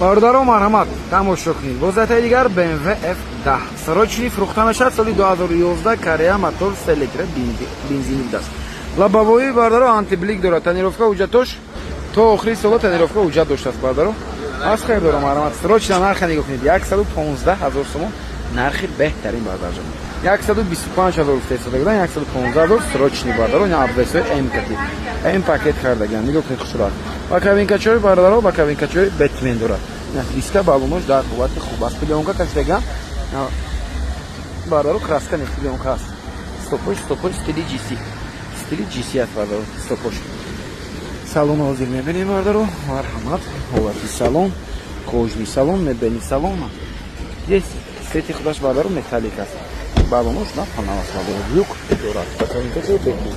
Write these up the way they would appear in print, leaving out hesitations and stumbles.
Бародаро, марҳамат, тамошо кунед. Боз ятаи дигар BMW F10 срочный фурӯхта мешавад. Соли 2011, Корея, мотор 3 литра, бензини будааст. Лобовой, бародаро, антиблик дорад, тонировка, ҳуҷҷатош то охири сола тонировка, ҳуҷҷат доштааст. Бародаро, аз хайр дорам, марҳамат, срочно. Нарха нигоҳ кунед: 115 ҳазор сомон. Нархи беҳтарин, бародарҷон. 125 ҳазор гуфта истода будан, 115 ҳазор срочный, бародаро. Ина обвесои М кати, М пакет кардагиан. Нигоҳ кунед, хушрак ва кабинкачои, бародаро, ба кабинкачои Бэтмен дорад. Диска, баллонош дар ҳолати хуб аст, плёнка кашидагиан, бародаро, краска не, плёнка аст. Стопош, стопош стили GC, стили GC аст, бародаро, стопош. Салон ҳозир мебинем, бародаро, марҳамат. Ҳолати салон, кожаный салон, мебели салон есть, сети худаш, бародаро, металлик аст, баллонош на панал аст, бародаро, люк дорад, кабинкачои Бэтмен,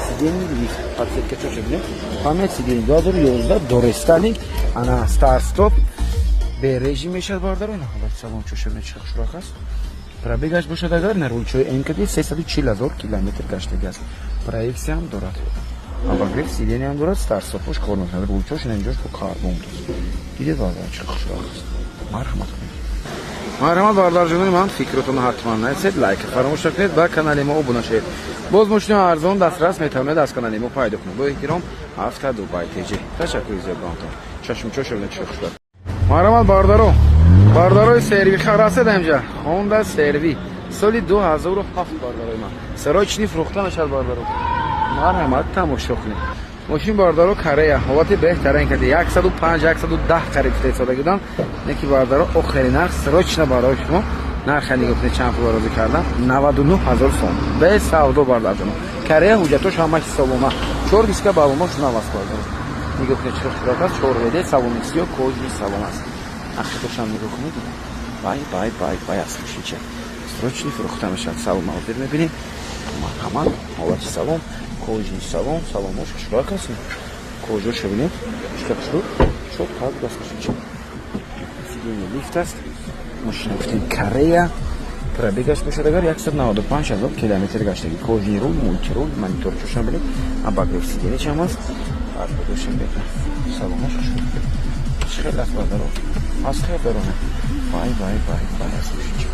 сиденье лифт, подсветка чоша бинем, память сиденье. 2011, дорестайлинг, ана старт стоп бережим мешавад, бародаро. Ина ҳолати салон чоша бинед, чӣ хушрак аст. Пробегаш бошад агар, на рулчои МКД, 340 ҳазор километр гаштаги аст. Проекция ам дорад, обогрев сиденье ам дорад, старт стопош кор мекунад, рулчош инҷош бо карбон аст. Дидед, бародар, чӣ хушрак аст? Марҳамат кунед. Марҳамат, бародарҷонони ман, фикротонро ҳатман нависед, лайк фаромӯш накунед, ба канали мо обуна шавед. Боз мошини арзон дастрас метавонед аз канали мо пайдо кунед. Бо эҳтиром, Авто Дубай ТЖ. Ташаккури зиёд ба ҳамтон. Чашмчоша бинед, чӣ хушрак. Марҳамат, бародаро, бародарои CR-V расед инҷа. Хонда CR-V соли 2007, бародарои ман, срочный фурӯхта мешавад. Бародаро, марҳамат, тамошо кунед. Мошин, бародаро, Корея, ҳолати беҳтарин карди, 105, 110 қариб истеҳсода будан. Неки, бародаро, охири нарх срочно барои шумо. Нарха нигоҳ кунед, чанд пул розӣ кардам: 99 ҳазор сом, бе савдо, бародарҷоно. Корея, ҳуҷҷатош ҳамаш ҳисобона, чор диска, баллонош нав аст. Бародаро, нигоҳ кунед, чӣ хушрак аст. Чор веде, салони сиё, кожаный салон аст. Ақидошам нигоҳ кунед. Бай, бай, бай, бай аст мошинча. Срочный фурӯхта мешавад. Салон ҳозир мебинем. Марҳамат, ҳолати салон, кожаный салон, салонош хушрак аст. Кожаша бинед, чӣ хушрӯ, чор так даст мошинча. Сиденье лифт аст. Мошина, гуфтем, Корея, пробегаш бошад агар, 195 ҳазор километр гаштаги. Кожаный руль, мультируль, монитор чошам бинед, обогрев сиденье чам аст. Арбодошам бинед, салонош хушрӯ, чӣ хел аст, бародаро, аз хел дорона. Бай, бай, бай, бай аст мошинча.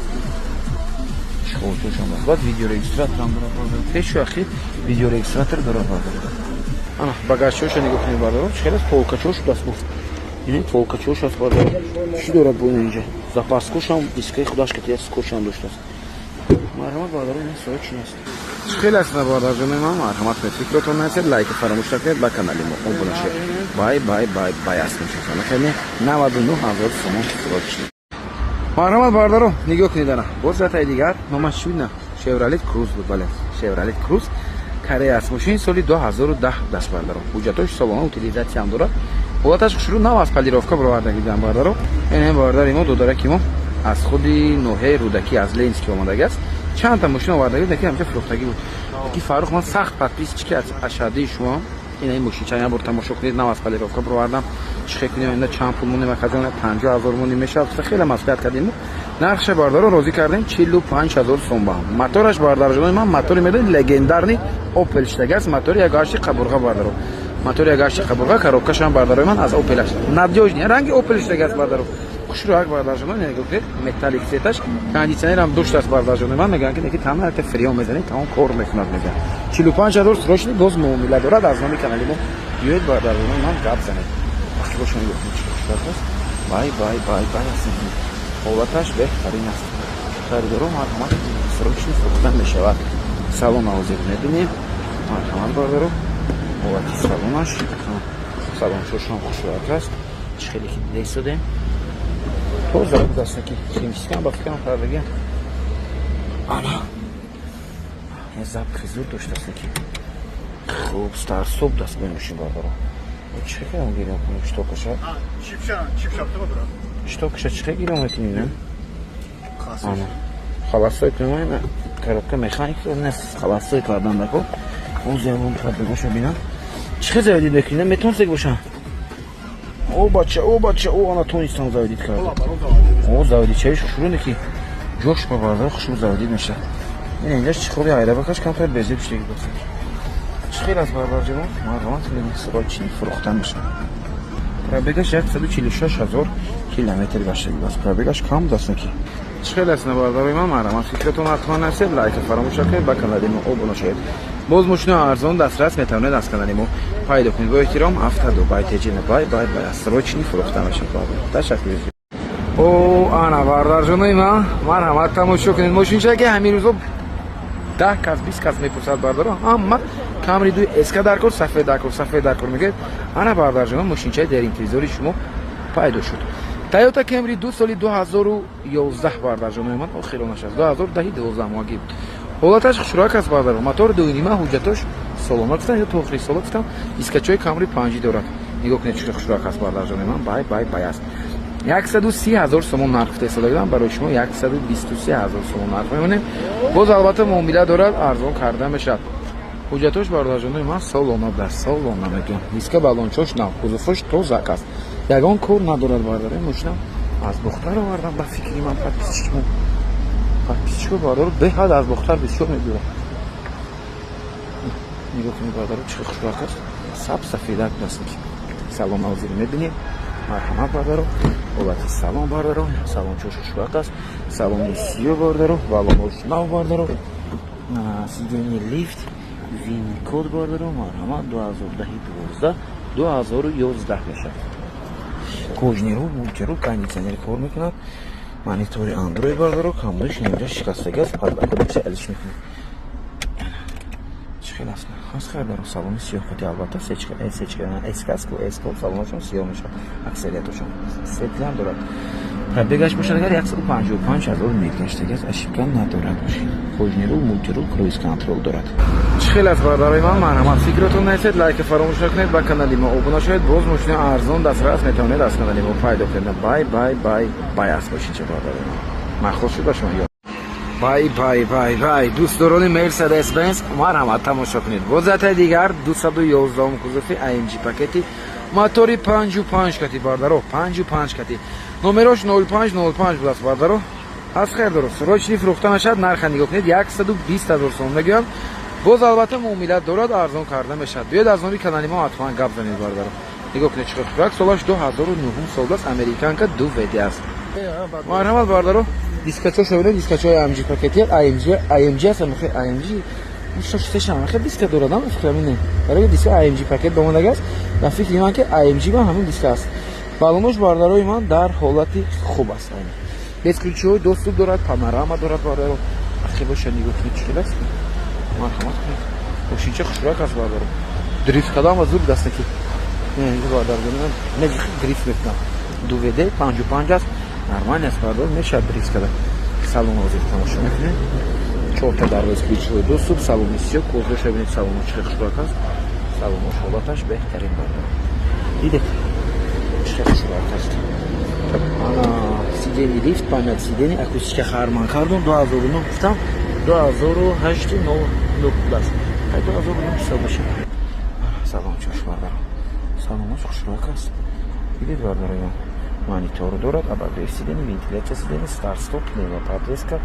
Чхолчошам аст. Баъд видеорегистраторам дорад, бародаро, пешу ахир видеорегистратор дорад, бародаро. Ана багажчоша нигоҳ кунед, бародаро, чӣ хел аст, полкачош даст гуфт. Ин полкачош аст, бародаро. Чӣ дорад бо инҷа? Запаскошам, дискаи худаш ки скотчам доштааст. Марҳамат, бародаро, ин срочный аст. Чӣ хел аст, бародарҷонои ман? Марҳамат кунед, фикротон нависед, лайк фаромӯш накунед, ба канали мо обуна шавед. Бай, бай, бай, бай аст мошинча. Хеле 99 ҳазор сомон срочный. Марҳамат, бародаро, нигоҳ кунед. Ана боз ятаи дигар, номаш чӣ буд? На, Шевролет Круз буд. Бале, Шевролет Круз, Корея аст мошин, соли 2010 даст, бародаро. Ҳуҷҷатош солона, утилизатсиям дорад. Ҳолаташ хушрӯ, нав аз полировка баровардаги будам, бародаро. Ин бародари мо, додараки мо аз худи ноҳияи Рӯдакӣ, аз Ленинский омадаги аст. Чандта мошин овардаги буд, ки ҳамҷа фурӯхтагӣ буд. Ки Фаррух, ман сахт подписчики ашадии шумо. Ина ин мошинча як бор тамошо кунед, нав аз полировка баровардам. Чӣ хел кунем, ина чанд пул монем, акаҷон? 50 000 монем мешавад. Хеле маслиҳат кардем, нархша, бародаро, розӣ кардем, 45 ҳазор сом ба. Мотораш, бародарҷонои ман, мотори медонед, легендарный Опел шидаги аст, мотори як ҳашти қабурға, бародаро, мотори як ҳашти қабурға. Коробкашам, бародарои ман, аз Опел аст, надёжный, ранги Опел шидаги аст, бародаро, хушрӯ як. Бародарҷоно, нигоҳ кунед, металлик цветаш, кондитсионерам доштааст. Бародарҷонои ман, мегӯянд, ки неки танҳо якта фреон мезанед, тамом кор мекунад, мегӯянд. 45 ҳазор срочный, боз муомила дорад. Аз номи канали мо биёед, бародарҷонои ман, гап занед. Вақти нигоҳ кунед, чӣ хушрак аст. Бай, бай, бай, бай аст, ҳолаташ беҳтарин аст. Харидоро, марҳамат, срочный фурӯхта мешавад. Салон ҳозир мебинем. Марҳамат, бародаро, ҳолати салонаш, салоншошам хушрак аст. Чӣ хеле ки дида истодем, тоза будаст, ки химчисткам ба фикрам кардагиам. Ана запахи зур доштааст, ки хуб старт-стоп даст бо мошин, бародаро. Чӣ хел гирём кунем штокаша? Штокаша чӣ хел гирём мекунем? Ана холостой кунем, коробка механик нест, холостой кардан дако. Озиам проблемаша бинам, чӣ хел заводить мекунем, метонстек бошам. О бача, о бача, о, ана тонистам заводить карда. О, заводить чавиш хушрӯ, ки ҷош ба, бародар, хушрӯ заводить мешавад. Ин инҷаш чӣ айрабакаш камтар безеб шудагӣ боса. Чӣ хел аст, бародарҷонон? Марҳамат, срочный фурӯхта мешавад. Пробегаш 146 ҳазор километр гаштагӣ аст. Пробегаш кам будааст, ки чӣ хел аст, бародарои ман? Марҳамат, фикратон ҳатман нависед, лайка фаромӯш накунед, ба канали мо обуна шавед. Боз мошинои арзон дастрас метавонед аз канали мо пайдо кунед. Бо эҳтиром, Автодубай Теҷина. Бай, бай, бай. Срочный фурӯхта мешавад. Ташаккур. О, ана, бародарҷонои ман, марҳамат, тамошо кунед мошинчае, ки ҳамин рӯзо 10 кас, 20 кас мепурсад. Бардаро, ҳама Камри ду эска дар кор, сафед дар кор, сафед дар кор мегӯяд. Ана, бародарҷонон, мошинчаи дар интизори шумо пайдо шуд. Тойота Кемри ду, соли 2011, бардарҷонои ман, охиронаш аст, 2010, 12 моҳагӣ буд. Ҳолаташ хушрӯяк аст, бардаро. Мотор дунима, ҳуҷҷатош солона гуфтан ё то охири сола гуфтам. Дискачои Камри панҷӣ дорад. Нигоҳ кунед, чӣ хушрӯяк аст, бардарҷонои ман. Бай, бай, бай аст. 130 000 сомон нарх гуфта истодагидам, барои шумо 123 000 сомон нарх мемонем. Боз албатта муомила дорад, арзон карда мешавад. Ҳуҷҷатош, бародарҷонои ман, солона дар солона мегӯям. Диска, балончош нав, кузовош тозак аст, ягон кор надорад. Бардари, мошинам аз Бохтар овардам. Ба фикри ман, подписчикмо, подписчико, бародаро, беҳад аз Бохтар бисёр мебиёрад. Нигоҳ кунед, бародаро, чӣ хушрӯяк аст, саб сафедак аст. Салон ҳозир мебинем. Марҳамат, бародаро, ҳолати салон, бародаро, салончош хушрӯяк аст, салони сиё, бародаро, балонош нав, бародаро, сиденье лифт, вин код, бародаро. Марҳамат, 2010, 12, 2011 мешавад. Кожаный руль, мультируль, кондитсионер кор мекунад, монитори Андроид, бародаро. Камоиш инҷа шикастагӣ аст, подлокотникша алиш мекунад. Чӣ хел аст? Хас хайр, салони сиёҳ. Албатта, сечка, сечка, эскаску, эско салонашон сиёҳ мешавад аксариятошон. Светлиам дорад. Пробегаш бошад агар, 155 000 мил гаштагӣ аст, ошибка надорад. Кожаный руль, мультируль, круиз контроль дорад. Чӣ хел аст, бародарои ман? Марҳамат, фикратон нависед, лайка фаромӯш накунед, ба канали мо обуна шавед. Боз мошини арзон дастрас метавонед аз канали мо пайдо кунед. Бай, бай, бай, бай аст мошинча, бародарои ман. Махсус шуд ба шумо. Бай, бай, бай, бай. Дӯстдорони Мерседес Бенз, марҳамат, тамошо кунед. Бозатаи дигар, 211 кузови AMG пакети, мотори 5,5 кати, бардаро, 5,5 кати, номерош 0505 будааст, бардаро. Аз хайр доро, срочный фурӯхта мешавад. Нарха нигоҳ кунед, 120 ҳазор сомон мегӯям. Боз албатта муомилат дорад, арзон карда мешавад. Биёед, аз номи канали мо ҳатман гап занед, бардаро. Нигоҳ кунед, чӣ хушрак. Солаш 2009 сол аст, американка, ду ВД аст. Марҳамат, бардаро, дискачо шавед, дискачои AMG пакети, AMG, AMG аст, мехе AMG шоштешам хе диска дорад, ам фикрам ине. Барои диска AMG пакет ба аст. Ба фикри ман, ки AMG ба ҳамин диска аст. Балонош, бардарои ман, дар ҳолати хуб аст. Бесключевой доступ дорад, панорама дорад, бардаро. Ахи боша, нигоҳ кунед, чӣ хел аст. Марҳамат кунед. Мошинча хушрак аст, бардаро. Дрифт кардам ва зуд дастаки. Не, бардаро, не, дрифт мекунам. Ду ВД, 5,5 аст. Нормально аст, бардаро, мешавад дрифт карда. Салон ҳозир тамошо мекунед. Чорта дарвоз, ключевой доступ, салони сиёҳ, кожаша бинед, салоно чӣ хушрак аст. Салонош ҳолаташ беҳтарин, бардаро. Дидед, чӣ хушрак аст. Ана, сиденье лифт, память сиденье, акустика Харман Кардон, 2009 гуфтам, 2008, 9 будааст. 2009 ҳисоб мешавад. Салон чош, бардаро. Салонош хушрак аст. Дидед, бардароям. Монитор дорад, обогрев сиденье, вентиляция сиденье, старт стоп, пневмоподвеска.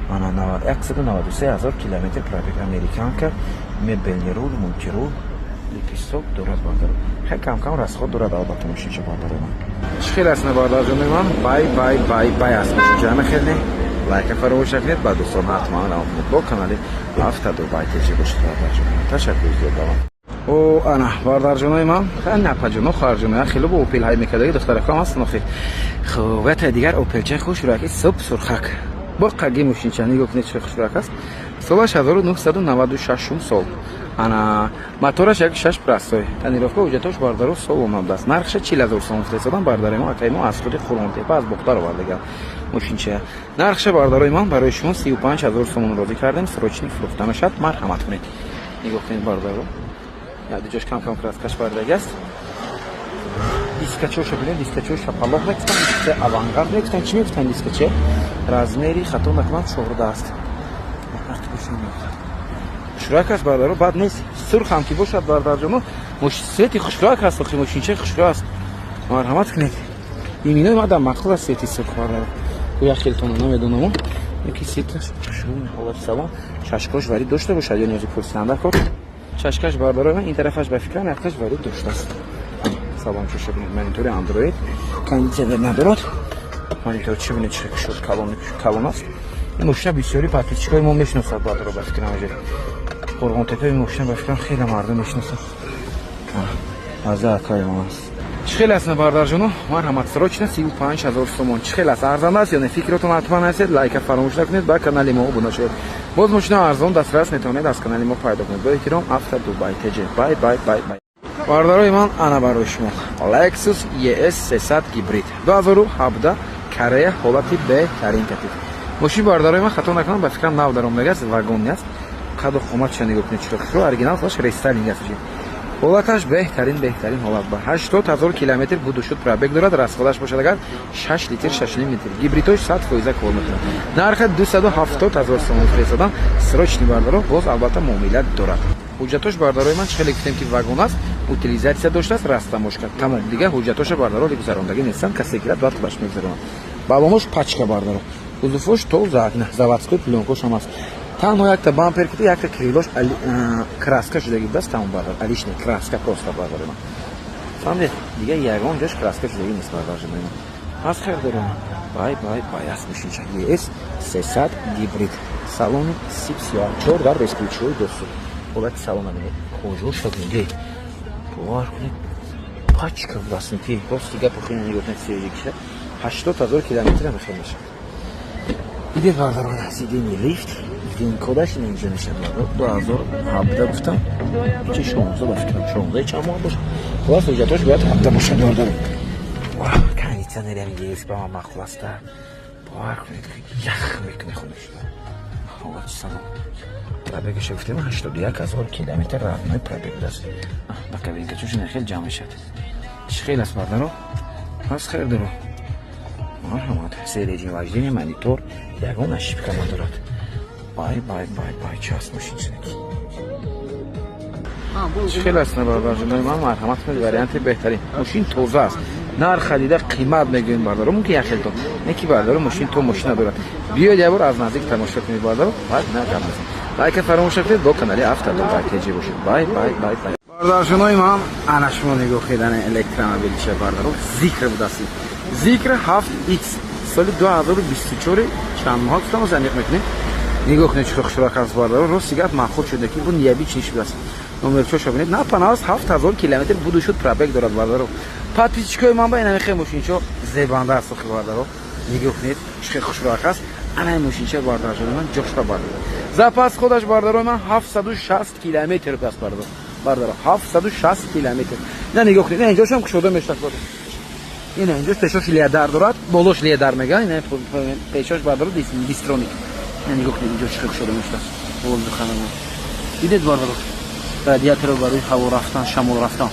Ана, 193 ҳазор километр пробег, американка, мебельный руль, мультируль, лепесток дорад, бардаро. Хеле кам-кам расход дорад албатта мошинча, бардаро ман. Чӣ хел аст, бардарҷони ман? Бай, бай, бай, бай аст мошинча. Ҳама хел не? Лайка фаромӯш накунед, ба дӯстон ҳатман равон кунед. Бо канали Автодубай Теҷи бошед, бардарҷони ман. Ташаккур зиёд ба ман. О, ана, бардарҷонои ман, напаҷоно, хоҳарҷоно, хеле бо Опел ҳай мекардаги духтаракам ҳастан охи. Хуб, ята дигар Опелчаи хушрӯяки суб сурхак. Бо қаги мошинча нигоҳ кунед, чӣ хушрӯяк аст. Солаш 1996 сол. Ана, мотораш 1,6, простой. Тонировка, ҳуҷҷатош, бардаро, сол омадааст. Нархша 40 000 сомон фиристодам, бардари мо, акаи мо аз худи Қурғонтепа, аз Бохтар овардагам мошинча. Нархша, бардарои ман, барои шумо 35 000 сомон розӣ кардем, срочный фурӯхта мешавад. Марҳамат кунед. Нигоҳ кунед, бардаро. Яди ҷош кам-кам краскаш бардаги аст. Дискачоша бинед, дискачо шапалоқ мегуфтанд, дискача авангард мегуфтанд, чӣ мегуфтанд дискаче? Размери, хато накунам, 14 аст. Хушрӯяк аст, бардаро, бад нест. Сурх ҳам ки бошад, бардарҷоно, цвети хушрӯяк аст, охи мошинчаи хушрӯ аст. Марҳамат кунед. Иминои мадам мақул аст цвети сурх, бардаро. Гӯя хелтона намедонам, яки цветаш хушрӯ. Ҳолати салон, чашкош варид дошта бошад ё ниёзи пурсиданда кор. Чашкаш, бардарои ман, ин тарафаш, ба фикрам, якташ варид доштааст. Салон чиша бинед, монитори Android, кондиционер надорад. Монитор чи бинед, чи шуд, калон калон аст. Ин мошина бисёри подписчикои мо мешиносад, бародаро, ба фикрам уже. Қурғонтепа ин мошина, ба фикрам, хеле мардум мешиносад. Аза акаи ман аст. Чӣ хел аст, бародарҷоно? Марҳамат, срочно 35 000 сомон. Чӣ хел аст? Арзанда аст ё не? Фикротон ҳатман ҳастед, лайка фаромӯш накунед, ба канали мо обуна шавед. Боз мошина арзон дастрас метавонед аз канали мо пайдо кунед. Бо эҳтиром, Авто Дубай ТЖ. Бай, бай, бай, бай. Бародарои ман, ана барои шумо Lexus ES 300 гибрид 2017, Корея, ҳолати беҳтарин катид. Мошин, бародарои ман, хато накунам, ба фикрам, нав даромадагааст, вагон аст. Қаду қоматша нигоҳ кунед, чӣ хушрӯ, оригинал худаш рестайлинг аст. Ҳолаташ беҳтарин, беҳтарин ҳолат, ба 80 000 километр буду шуд пробег дорад. Расходаш бошад агар 6 литр, 6,5 литр. Гибридош 100% кор мекунад. Нарха 270 000 сомон фиристодам. Срочный, бардаро, боз албатта муомила дорад. Ҳуҷҷатош, бардарои ман, чӣ хеле гуфтем, ки вагон аст, утилизация доштааст, растаможка, тамом. Дигар ҳуҷҷатоша, бардаро, гузарондагӣ нестанд. Касе гирад, баъд худаш мегузаронад. Балонош пачка, бардаро, кузовош тоза, заводской плёнкош ҳам аст. Танҳо якта бампер ки якта крылош краска шудагӣ будааст, тамом, бардар, алишне краска просто, бардари ман, фаҳмидед? Дигар ягон ҷош краска шудагӣ нест, бардарҷонои ман. Аз хайр дорам, бай, бай, бай. Аст мошинча ES 300 гибрид, салони сип сиёҳ, чор дар бесключевой доступ. Ҳолати салона бинед, кожоша бинед, бовар кунед, пачка будааст ки рости гапу хеле нигоҳ кунед, свежий киша. 80 000 километр ҳам хел мешавад. Дидед, бардарон, сиденье лифт, VIN кодаш инҷо мешавад, бардар. 2017 гуфтам чи 16, ба фикрам, 16 чанд моҳ бошад. Хулас, ҳуҷҷатош бояд 17 бошад, бардар. Кондиционерам есть, ба ман маъқул аста, бовар кунед, ях мекунӣ худаш. Ҳолати салон, пробегаша гуфтем, 81 000 километр родной пробег аст. Ба кабинка чушина хел ҷамъ мешавад. Чӣ хел аст, бардаро? Ҳаст, хайр доро, марҳамат. Се режим вождения, монитор, ягон ошибка надорад. Бай, бай, бай, бай. Чӣ аст мошинчинаки? Чӣ хел аст, бародарҷонои ман? Марҳамат кунед, варианти беҳтарин. Мошин тоза аст. Нарх дида қимат мегӯем, бардаро, мумкин як хелто не ки, бардаро, мошин то мошина дорад. Биёед, як бор аз наздик тамошо кунед, бардаро, баъд на гап мезанем. Лайка фаромӯш накунед, бо канали Автодубай ТЖ бошед. Бай, бай, бай, бай. Бародарҷонои ман, ана шумо нигоҳ кардани электромобилча, бардаро, Зикр будааст. Зикр 7X соли 2024, чанд моҳ гуфтам, аниқ мекунем. Нигоҳ кунед, чӣ хушрак аст, бардаро. Рости гап, маъқул шуда ки бу необычный шудааст. Номерчоша бинед, на паназ 7000 километр буду шуд пробег дорад, бардаро. Подписчикои ман ба ин ҳамихе мошинчо зебанда аст, охи, бардаро. Нигоҳ кунед, чӣ хушрак аст. Ана ин мошинча, бардарҷони ман, ҷошта, бардаро. Запас ходаш, бардарои ман, 760 километр аст, бардаро. Бардаро, 760 километр. На, нигоҳ кунед, ина инҷошам кушода мешавад, бардаро. Ина инҷош пешош лидар дорад, болош лидар мега, ина пешош, бардаро, дистроник. Ина нигоҳ кунед, инҷо чӣ кушода мешавад. Воздухана. Дидед, бардаро? Радиаторо барои ҳаво рафтан, шамол рафтан.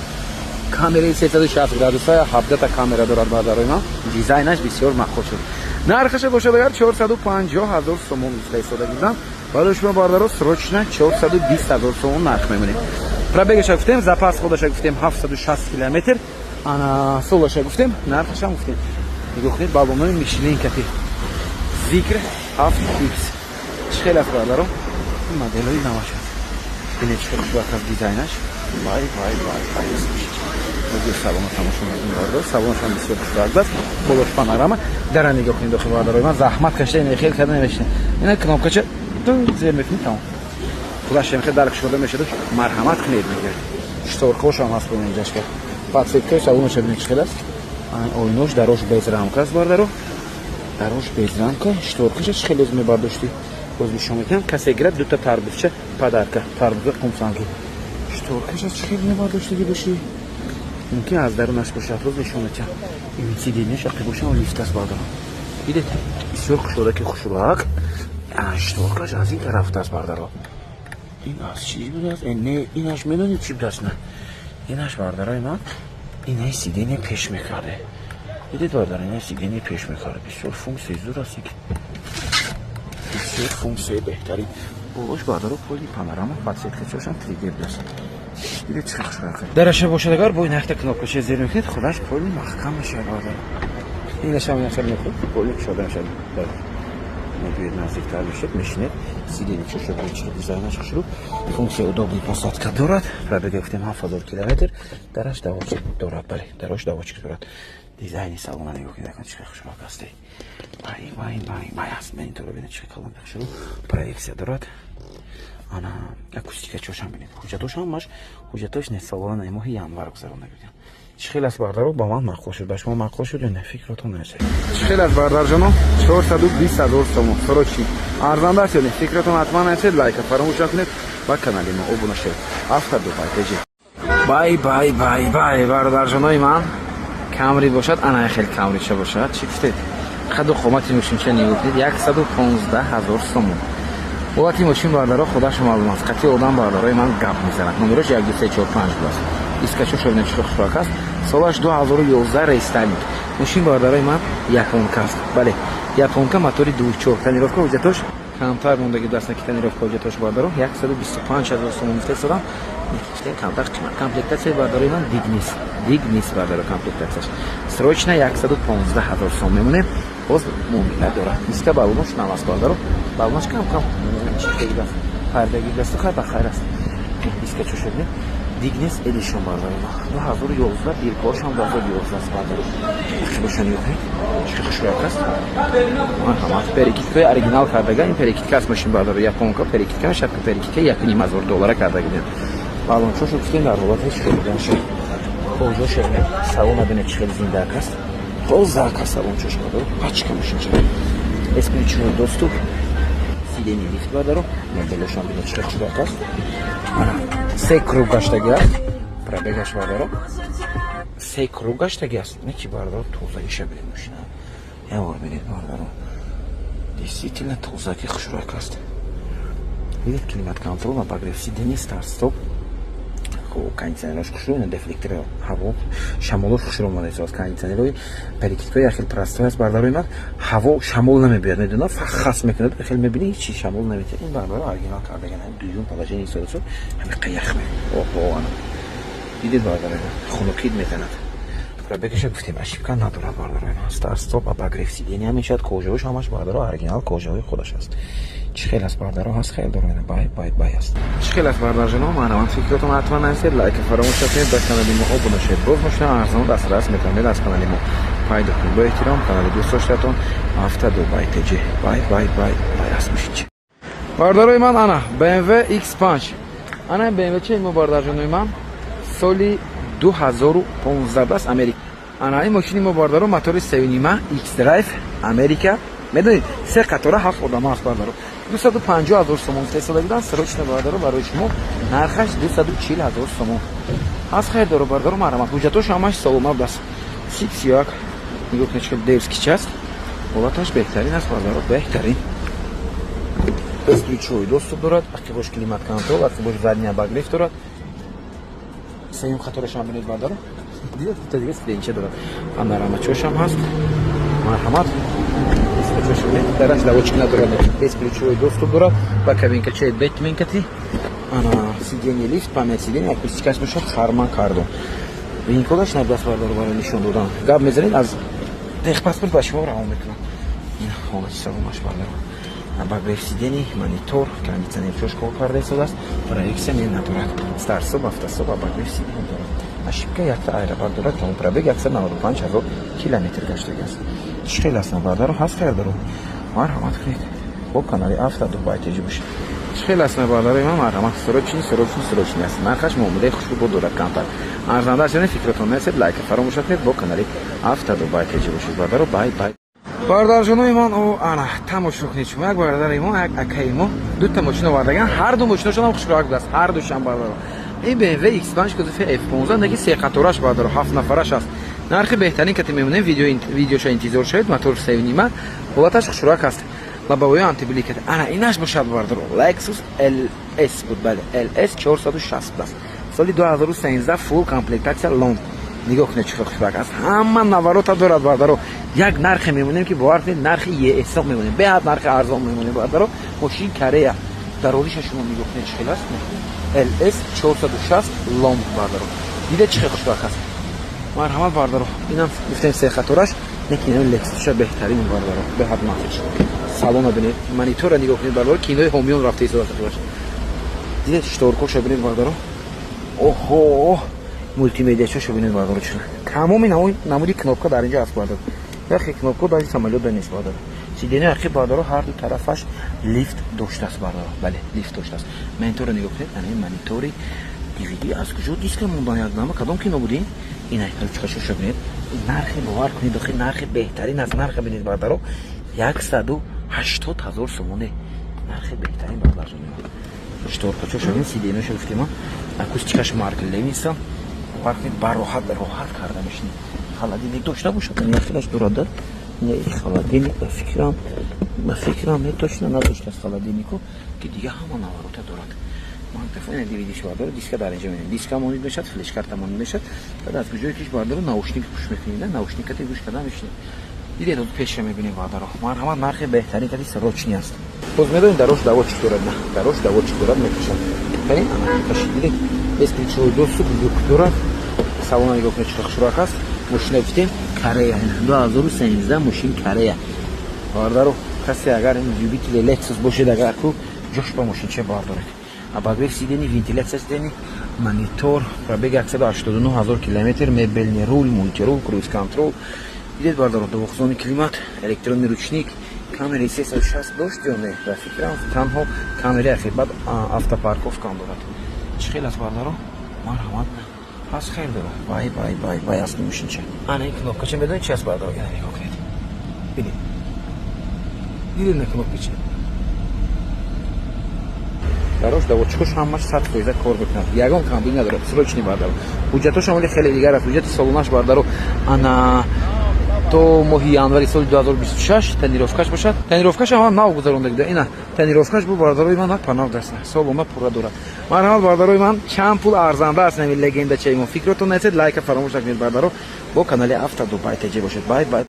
Камераи 360 градуса, 17 та камера дорад, бардарои ман. Дизайнаш бисёр маъқул шуд. Нархаша бошад агар 450 ҳазор сомон гуфта истода будам. Барои шумо, бардаро, срочно 420 ҳазор сомон нарх мемонем. Пробегаша гуфтем, запас ходаша гуфтем, 760 километр. Ана солаша гуфтем, нархашам гуфтем. Нигоҳ кунед, баллонои Мишлин кати. Зикр 7X. Чӣ хел аст, бардаро? Ин моделҳои наваш аст. Бинед, чӣ хушбахт аст дизайнаш. Вай, вай, вай, вай. Салона тамошо мекунем, бардаро. Салонашам бисёр хушбахт аст. Болош панорама. Дара нигоҳ кунед, дохил, бардарои ман, заҳмат кашида ин хел карда намешина. Ина кнопкача зер мекунед, тамом. Худаш хел дар кушода мешавад. Марҳамат кунед, мегӯяд. Шторкошам ҳаст бо инҷашка. Подсветкаи салонаша бинед, чӣ хел аст. Оинош, дарош без рамка аст, бардаро. Дарош без рамка. Шторкаша чӣ хеле мебардоштӣ. Боз нишон медиҳам. Касе гирад, дута тарбузча подарка. Тарбуза қумсанги. Шторкаша чӣ хеле мебардоштагӣ бошӣ? Мумкин аз дарунаш бошад, боз нишон медиҳам. Ин сиденьяш ақи бошам, лифт аст, бардаро. Дидед? Бисёр кушода ки хушрӯак. Шторкаш аз ин тараф аст, бардаро. Ин аз чӣ будааст? Не, инаш медонед чӣ будааст? На. Инаш, бардарои ман, инаи сиденья пеш мекарде. Дидед, бардар, инаи сиденья пеш мекарде. Бисёр функсияи зур аст ки. Бисёр функсияи беҳтарин. Болош, бардаро, полный панорама, подсветкачошам 3D будааст. Дидед, чӣ хушрӯак. Дараша бошад агар, бо ин якта кнопкача зер мекунед, худаш полный маҳкам мешавад, бардаро. Инашам яхел мехӯрд, полный кушода мешавад. Мебиёед, наздиктар мешед, мешинед. Сиденье чошо чӣ дизайнаш хушрӯ, функсия удобный посадка дорад. Пробега гуфтем, 7000 километр. Дараш доводчик дорад, бале, дараш доводчик дорад. Дизайни салона нигоҳ кунед, чӣ хушрӯ аст. Вай, вай, вай, вай аст. Монитора бинед, чӣ калон, хушрӯ, проекция дорад. Ана акустика чошам бинед. Ҳуҷҷатош ҳамаш, ҳуҷҷатош не, солона, моҳи январ гузаронда будем. Чӣ хел аст, бардаро? Ба ман маъқул шуд, ба шумо маъқул шуд ё не? Фикротон нависед. Чӣ хел аст, бардарҷоно? 420 000 сомон сорочи арзанда аст ё не? Фикротон ҳатман нависед, лайка фаромӯш накунед, ба канали мо обуна шавед. Авто Дубай теҷи. Бай, бай, бай, бай, бародарҷонои ман, Камри бошад, ана хел Камрича бошад. Чӣ гуфтед? Қаду қомати мошинча нигоҳ кунед, 115 000 сомон. Ҳолати мошин, бардаро, худаш маълум аст. Қатъи одам, бардарои ман, гап мезанад. Номерош 1, 2, 3, 4, 5 будааст. Дискачо шобина, чӣ хушрак аст. Солаш 2011, рестайлинг. Мошин, бардарои ман, японка аст, бале, японка, мотори 2.4, тонировка, ҳуҷҷатош камтар мондаги даст наки тонировка, ҳуҷҷатош, бардаро, 125 000 сомон гуфта истодам, камтар қимат. Комплектатсияи, бардарои ман, дигнис, дигнис, бардаро, комплектатсияш. Срочно 115 000 сом мемонем, боз муомила дорад. Диска, балонош нав аст, бардаро, балонош кам кам чидаст, пардаги дасту. Хай, ба хайр аст. Диска чӯ шуд, Дигнес Эдишон, бардаро, 2011, биркоршам 2011 аст, бардаро. Ақибоша нигоҳ кунед, чӣ хушрӯяк аст. Марҳамат, перекидкаи оригинал кардага. Ин перекидка аст мошин, бардаро, японка, перекидка мешавад. Перекидка 1,5 ҳазор доллара кардаги. Балончошо гуфтем, дар ҳолати шуриданша. Кожоша, салона бинед, чӣ хеле зиндаак аст, тозаак аст салончош, бардаро, пачка мошинча. Бесключевой доступ, сиденье лифт, бардаро, мебелошам бинед, чӣ хел хушрӯяк аст. Се круг гаштаги аст пробегаш, бардаро, се круг гаштаги аст. Не ки, бардаро, тозагиша бинед, мошина як бор бинед, бардаро, действительно тозаги, хушрӯяк аст. Видед, климат контроль, обогрев сиденье, старт стоп, кондиционерош хушрӯ, дефлектори ҳаво, шамолош хушрӯ омада. Кондиционерои перекидкаи яхел простой аст, бардарои ман, ҳаво шамол намебиёд, медонам, хас мекунад, хел мебини, ҳечи шамол наметиҳад. Ин, бардаро, оригинал кардаган, дуюм положение истодасу, ҳамиқа ях оҳо. Ана дидед, бардарои ман, хунукид мезанад. Пробегаша гуфтем, ошибка надорад, бардарои ман. Старт стоп, обогрев сиденья мешавад. Кожаош ҳамаш, бардаро, оригинал кожаҳои худаш аст. Чӣ хел аст, бардаро? Ҳаст, хел дорад. Бай, бай, бай аст. Чӣ хел аст, бардарҷоно? Марҳамат, фикротон ҳатман нависед, лайка фаромӯш накунед, ба канали мо обуна шавед. Боз мошина арзон дастрас метавонед аз канали мо пайдо кунед. Бо эҳтиром, канали дӯстдоштатон Авто Дубай ТЖ. Бай, бай, бай, бай аст мошинчи, бардарои ман. Ана BMW X5, ана BMW че мо, бардарҷонои ман, соли 2015 аст, Америка. Ана ин мошини мо, бардаро, мотори сеюнима, X-Drive, Америка. Медонед, се қатора, ҳафт одама аст, бардаро. 250 000 сомон истеҳсода будан. Срочно, бардаро, барои шумо нархаш 240 000 сомон ҳаст. Хайр доро, бардаро, марҳамат. Ҳуҷҷатош ҳамаш солома будааст. Сиксиак нигоҳ кунед, чӣ дерзкий част. Ҳолаташ беҳтарин аст, бардаро, беҳтарин. Бесключевой доступ дорад, ақибош климат контроль, ақибош задний обогрев дорад. Сеюм қаторашам бинед, бардаро, дида, дига сиденьча дорад, панорамачошам ҳаст. Марҳамат, дараш доводчик надорад, бесключевой доступ дорад, ба кабинкачаи бетменкати. Ана сиденье лифт, память сиденье, акустикаш бошад Харман Кардон. Вин-кодаш набдаст, бардор, барои нишон додан. Гап мезанед, аз техпаспорт ба шумо равон мекунам. Ин ҳолати саломаш, бардор, обогрев сидений, монитор, кондиционер чош кор карда истодааст, проекция не надорад, старт-стоп, автостоп, обогрев сидений дорад. Ошибка якта аэробак дорад, тамом. Пробег 195 000 километр гаштаги аст. Чӣ хел аст, бардаро? Ҳаст, хайр даро, марҳамат кунед, бо канали Авто Дубай теҷи бошед. Чӣ хел аст, бардарои ман? Марҳамат, срочный, срочный, срочный аст. Нархаш муомилаи хушрӯ бо дорад, камтар арзанда аст. Фикротон нарасед, лайка фаромӯш накунед, бо канали Авто Дубай теҷи бошед, бардаро. Бай, бай, бародарҷонои ман. О, ана тамошо кунед шумо, як бародари мо, як акаи мо дута мошина овардаган, ҳар ду мошинашонам хушрӯак будааст, ҳар душам, бардаро. Ин BMW X5 кузови F15, неки се қатораш, бардаро, ҳафт нафараш аст. Нархи беҳтарин кати мемонем, видеоша интизор шавед. Мотор севнима, ҳолаташ хушрӯак аст, лобовой антиблик. Ана инаш бошад, бардаро, Lexus LS буд, бале, LS 460 будааст, соли 2013, фулл комплектатсия, лонг. Нигоҳ кунед, чӣ хушрӯак аст, ҳама наворота дорад, бардаро. Як нархе мемонем, ки бовар кунед, нархи еҳсоб мемонем, беҳад нархи арзон мемонем, бардаро. Мошин Корея, дарозиша шумо нигоҳ кунед, чӣ хел аст. LS 460 лонг, бардаро, дида, чӣ хел хушрӯак аст. Марҳамат, бардаро, инам гуфтем се қатораш, лекин ин Lexus беҳтарин, бардаро, беҳад мафиш. Салона бинед, монитора нигоҳ кунед, бародаро, кинои ҳомиён рафта истода. Дидед, шторкоша бинед, бародаро. Оҳо, мултимедиачаша бинед, бародаро, чӣ тамоми намуди кнопка дар инҷо аст, бародаро. Яхе кнопка дар самолёт да нест, бародаро. Сиденья ақиб, бародаро, ҳар ду тарафаш лифт доштааст, бародаро. Бале, лифт доштааст. Монитора нигоҳ кунед, ана монитори DVD. Аз куҷо диска мондан? Як нама кадом кино будем? Ина ручкашоша бинед. Нархи, бовар кунед, дохил нархи беҳтарин аст. Нарха бинед, бародаро, 180 000 сомоне. Нархи беҳтарин, бародарҷони ман. Шторкачоша бинед, сиденьяша гуфтем, акустикаш Марк Левинсон. Бовар кунед, бароҳат роҳат карда мешинед. Холодильник дошта бошад, яхелаш дорад. Не, холодильник, ба фикрам, не, точно надоштааст холодильнику, ки дига ҳама наворота дорад. Магнитофон, DVD-ш, бардоро, диска дар инҷа мебинед. Диска монид мешавад, флешкарта монид мешавад. Баъд аз куҷое киш, бардоро, наушник гӯш мекунед, наушникате гӯш карда мешинед. Дидед, пеша мебинем, бардаро. Марҳамат, нархи беҳтарин кади срочный аст. Боз медонед, дарош доводчик дорад, на дарош доводчик дорад, мекашад. Ана кашид, дидед, бесключевой доступ, люк дорад. Салона нигоҳ кунед, чӣ хушрак аст. Мошина гуфтем, Корея, 2013 мошин, Корея, бардаро. Касе агар любители Лексус бошед, агар ку ҷош ба мошинча бардоред. Обогрев сидений, вентиляция сидений, монитор, пробег 189 ҳазор километр, мебельный руль, мультируль, круиз контроль. Дидед, бардаро, двухзонный климат, электронный ручник, камераи 360 дошт ё не? Ба фикрам, танҳо камераи ахир. Баъд автопарковкам дорад. Чӣ хел аст, бардаро? Марҳамат, пас хел дорад. Бай, бай, бай, бай аст мошинча. Ана ин кнопкача медонед чи аст, бардаро? Ина нигоҳ кунед, бинед, дидед, на кнопкача дарош доводчикош ҳамаш 100% кор мекунад, ягон камбудӣ надорад. Срочный, бардаро. Ҳуҷҷатошам вале хеле дигар аст. Ҳуҷҷати солонаш, бардаро, ана то моҳи январи соли 2026. Тонировкаш бошад, тонировкаш ҳам нав гузаронда буда. Ина тонировкаш бу, бардарои ман, па нав даст солона пурра дорад. Марҳамат, бардарои ман, чанд пул арзанда аст нави легендачаи мо? Фикротон несед, лайка фаромӯш накунед, бардаро. Бо канали Авто Дубай ТЖ бошед. Бай, бай.